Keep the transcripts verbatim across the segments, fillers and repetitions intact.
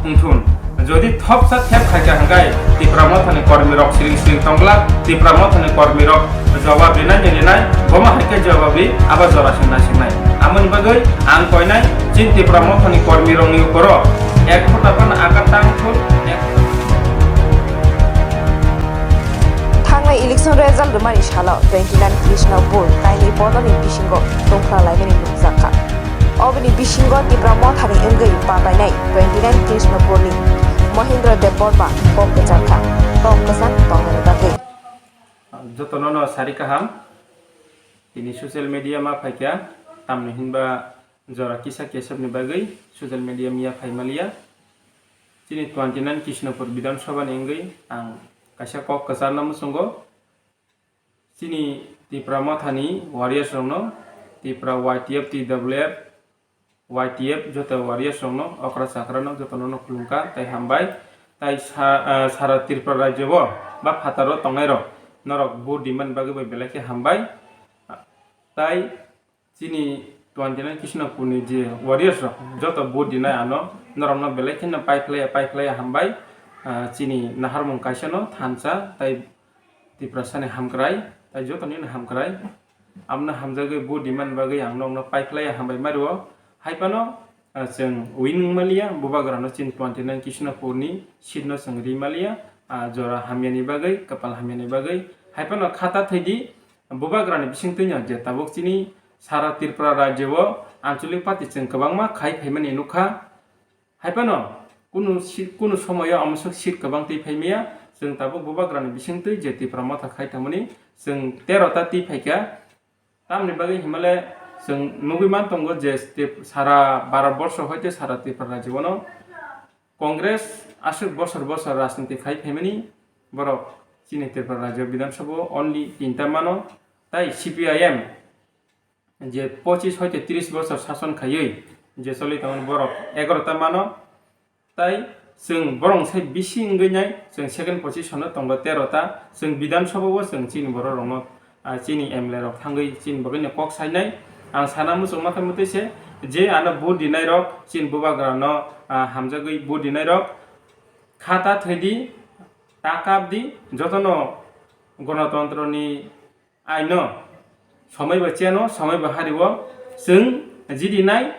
wngthun. Jodi thopsa thep khaikha hwnkhe Tipra Mothani kormirok siring siring tongglak, Tipra Mothani kormirok jawab rinai ni rinai, bomo hai khe jawab ri abo jora sing naisingnai. Amoni bagwi ang koinai chini Tipra Mothani kormirokni ukoro ek phota phano aka tang thun, ek Thangnai election result rwmani salo twenty nine Krishnapur kainwi podoni bisingo tongkha laimani nukjakha. Oboni bisingo Tipra Mothani wngwi patainai twenty nine Krishnapurni Mohindra Debbarma kok kwchangkha, kok kwchang tongnani bagwi. Jotono no sari kaham, tini social media ma phaikha, tamni hinba jora kisa kesepni bagwi social media miya phai maliya. Chini twenty nine Krishnapur Bidhan Sabha ni wngwi ang kaisa kok kwcharna muchungo. Chini Tipra Mothani warriors rokno, Tipra Y T F, T W F, Y T F joto warriors rokno, okra chakrano jotono no khulumkha tei hambai. Tai sa-, ah, sara Tripura rajyo o ba phataro tongnai rok norok vote rimani bagwi bai belai khe hambai. Tai chini twenty nine Krishnapurni je warriors rok joto vote rinai ano norokno belai kheno paiphlaiya, paiphlaiya hambai. Ah, chini naharmung kaisano thansa tai Tiprasani hamkrai tai jotonino hamkrai. Amno hamjagwi vote rimani bagwi ang nokno paiphlaiya hambai mario. Haiphano, ah, chwng win wngmaliya, bubagrano chini twenty nine Krishnapurni seatno chwng rimaliya, ah, jora hamyani bagwi, kwpal hamyani bagwi. Haiphano khata thwidi, bubagrani bisingtwino je tabuk chini sara Tripura rajyo o anchalik party chwng kwbangma khai phaimani nukha. Haiphano kunu si-, kunu somoyo amosok seat kwbang twi phaimaya, chwng tabuk bubagrani bisingtwi je Tipra Motha khai tongmani chwng tero ta twi phaikha. Tamni bagwi hinmale chwng nugwi man tongo je Tip-, sara Bharat borsho hoite sara Tripura rajyo bono Congress aswk bosor bosor rajniti khai phaimani borok chini Tripura rajyo Bidhan Sabha o only tinta mano, tai C P I M je pochis hoite tris bosor sason khaiwi je choli tongmani borok egarota mano, tai chwng borok sai bisi wngwi nai chwng second position o tongo terota, chwng Bidhan Sabha o chwng chini borok rokno, ah, chini M L A rok thangwi chini bagwino kok sainai. Ang sana muchung ma khe mwtwi se je ano vote rinai rok chini bubagra no, ah, hamjagwi vote rinai rok khata thwidi, ta kapdi, jotono gonotontro ni aino somoi bo cheno, somoi bo hario. Chwng jidi nai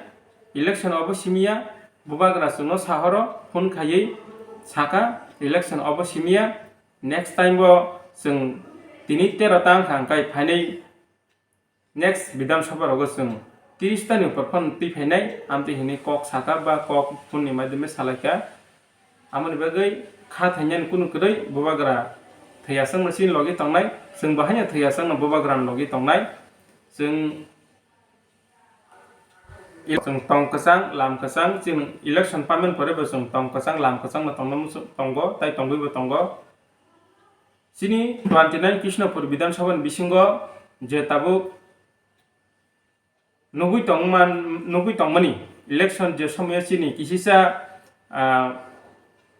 election obo simiya, bubagra chwngno sahoro phone khaiwi saka election obo simiya, next time bo chwng tini tero ta wngkha hwnkhe phainai next Bidhan Sabha rogo chwng tris ta ni upor phano twi phainai, amtwi hinwi kok saka ba kok phone ni madhyame salaikha. Amoni bagwi kha thainani kunu kwrwi bubagra thwiya chwngno chini logi tongnai, chwng bo haino thwiya chwngno bubagrani logi tongnai. Chwng, chwng tong kwchang, lam kwchang, chwng election payment pore bo chwng tong kwchang, lam kwchangno tongna muchung tongo, tai tongwibo tongo. Chini twenty nine Krishnapur Bidhan Sabha ni bisingo je tabuk nugwi tongman-, nugwi tongmani election je somoyo chini kisisa, ah,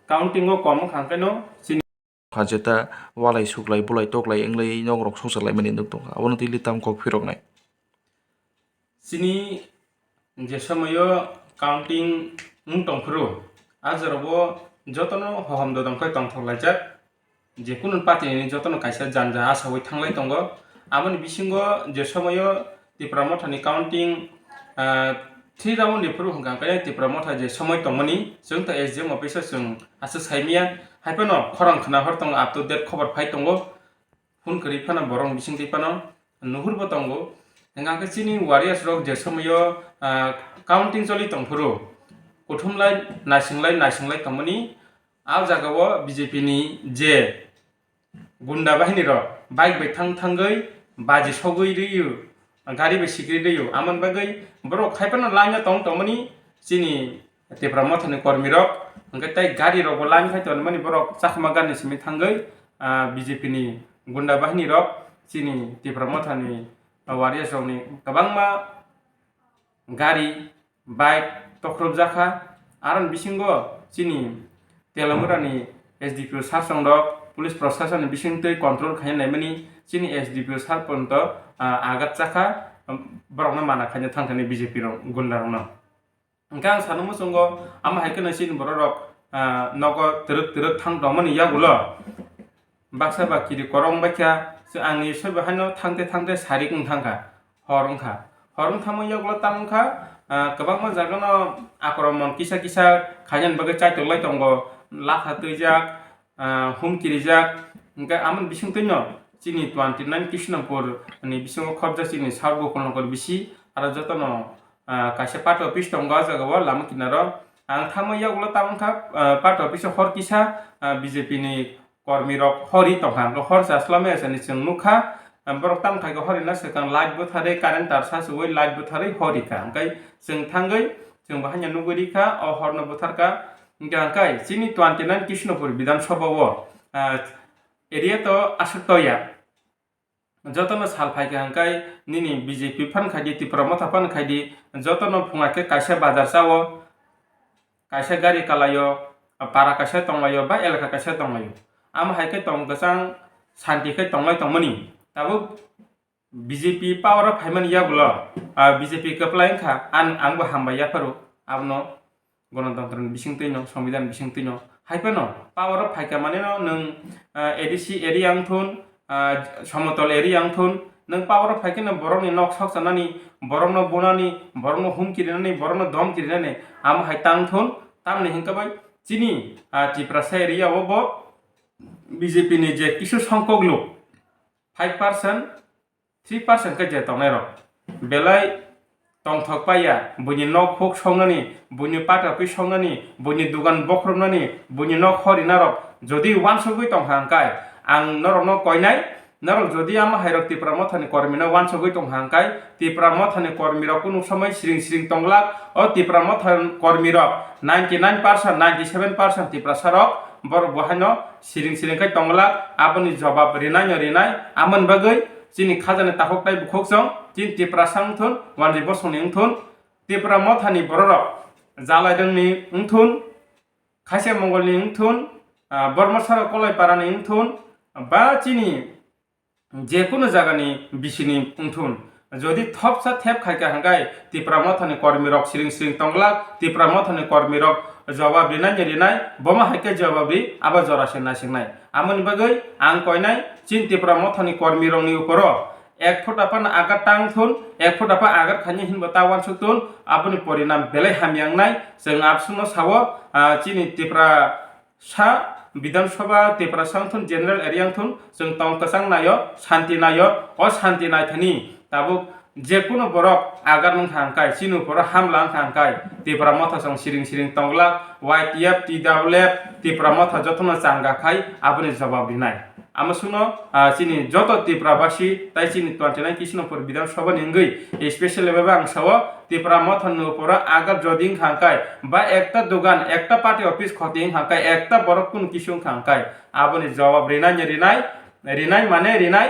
counting o kom wngkha hwnkhe no chini Hajeta walai suklai bulai toklai wnglai nokrok songchar laimani nuk tongkha. Abono twi litam kok phiroknai. Chini je somoyo counting wng tongphuru, a jorabo jotono hohom dodom khe tongthok laijak. Je kunu party ni jotono kaisa janja asaui thanglai tongo. Aboni bisingo je somoyo Tipra Motha ni counting, ah, three round ni phuru hwnkha khe Tipra Motha je somoi tongmani, chwng to S D M office o chwng aswk saimaya. Haiphano khorang khna hor tongo, up to date khobor phai tongo. Phone kwrwi phano borok bising twi phano nuhur bo tongo. Hwnkha khe chini warriors rok je somoyo, ah, counting choli tongphuru, kuthumlai naisinglai naisinglai tongmani. A jagao B J P ni je gunda bahini rok bike bai thang thangwi baji sogwi rwio, gari bai sikri rwio, amoni bagwi borok haiphano line o tong tongmani chini Tipra Motha ni kormi rok, hwnkhe tei gari rok bo line khai tongmani borok chakma gari ni simi thangwi, ah, B J P ni gunda bahini rok chini Tipra Motha ni warriors rok ni kwbangma gari, bike tokrop jakha. Aroni bisingo chini Telamura ni S D P O sir song rok, police proshashan ni bising twi control khaina naimani chini S D P O sir porjonto, ah, agat chakha, um, borokno mana khaina thang thani B J P rok gunda rokno. Hwnkhe ang sana muchungo, amo hai kheno chini borok rok ah, nogo twrwk twrwk thang tongmani yagulo baksa ba kiri korok wngbaikha, se angni soibo haino thangte thangte sarik wng thangkha, hor wngkha. Hor wng thangma yagulo tamo wngkha, ah, kwbangma jagano akromon kisa kisa khainani bagwi chaitok lai tongo, latha twijak, ah, humki rijak, hwnkhe amoni bisingtwino chini twenty nine Krishnapur ni bisingo khobjak chini South Gokul Nagar bisi, aro jotono, ah, kaisa party office tongo o jagao lama kinaro. Ang thangma yagulo tamo wngkha, ah, party office o hor kisa, ah, B J P ni kormi rok hori tongkha, hor chaslamai asani chwng nukha, ah, borok tamo khaikhe hori na swkang light bwtharwi current tar sachuwi light bwtharwi hori kha, hwnkhe chwng thangwi chwng bo haino nugwi rikha o horno bwtharkha. Hwnkhe ang kai chini twenty nine Krishnapur Bidhan Sabha o, ah, area to aswk toya. Jotono sal phaikha hwnkhe nini B J P phan khaidi, Tipra Motha phan khaidi, jotono phunga khe kaisa bazar chao, kaisa gari kalaio, para kaisa tonglaio, ba elaka kaisa tonglaio. Amo hai khe tong kwchang santi khe tonglai tongmani. Tabuk B J P power o phaimani yagulo, ah, B J P kwplai wngkha, ang, angbo hambai yapharo abono, gonotontro ni bisingtwino, songbidhan bisingtwino. Hai phano power o phaikha manino nwng, ah, A D C area wngthun, ah, somotol area wngthun, nwng power o phaikheno borokni nok sok chanani, borokno bunani, borokno humki rinani, borokno domki rinani, amo hai tangthun, tamni hwnkhe bai chini, ah, Tiprasa area o bo B J P ni je kisu songkok luk, five percent, three percent khe je tongnairok belai tongthok paiya, buini nok huk songnani, buini pata pui songnani, buini dugan bokhoroknani, buini nok horinarok jodi uansugwi tongkha hwnkhe, ang norokno koinai, norok jodi amo hairok Tipra Mothani kormino uansugwi tongkha hwnkhe, Tipra Mothani kormirok kunu somoi siring siring tonglak, o Tipra Mothani kormirok ninety nine percent, ninety seven percent Tiprasarok borok bo haino siring siring khe tonglak, aboni jobab rinaino rinai, amoni bagwi chini khajani takhuk tei bukhuk chwng, chini Tiprasa wngthun, Wanjwi Bosongni wngthun, Tipra Mothani bororok Jalairwngni wngthun, Khaisa Mongolni wngthun, ah, Bormosaro Kolaiparani wngthun, ba chini jekunu jagani bisini wngthun. Jodi thopsa thep khaikha hwnkhe Tipra Mothani kormirok siring siring tonglak, Tipra Mothani kormirok jobab rinaini rinai, bomo hai khe jobab ri, abo jora se naisingnai. Amoni bagwi ang koinai chini Tipra Mothani kormirokni uporo ek phuta phano agat tang thun, ek phuta phano agat khaini hinbo ta uansuk thun, aboni porinam belai hamya wngnai. Chwng absukno sao, ah, chini Tipra sa Bidhan Sabha Tiprasa wngthun, general area wngthun, chwng tong kwchang naio, santi naio, o santi naithani tabuk jekunu borok agar wngkha hwnkhe, chini uporo hamla wngkha hwnkhe, Tipra Motha chwng siring siring tonglak, Y T F, T W F, Tipra Motha jotono changa khai aboni jobab rinai. Amo suno, ah, chini joto Tipra basi tai chini twenty nine Krishnapur Bidhan Sabha ni wngwi, especially bai ang sao, Tipra Mothani uporo agar jodi wngkha hwnkhe, ba ekta dugan, ekta party office khoti wngkha hwnkhe, ekta borok kunu kisu wngkha hwnkhe, aboni jawab rinai ni rinai, rinai mane rinai,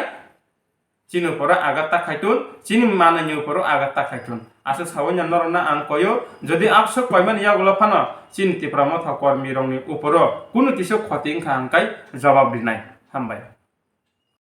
chini uporo agar ta khaitun, chini manani uporo agar ta khaitun. Aswk sawi norokno ang koyo, jodi abswk koimani yagulo phano chini Tipra Motha kormi rokni uporo kunu kisu khoti wngkha hwnkhe jawab rinai. Hambai.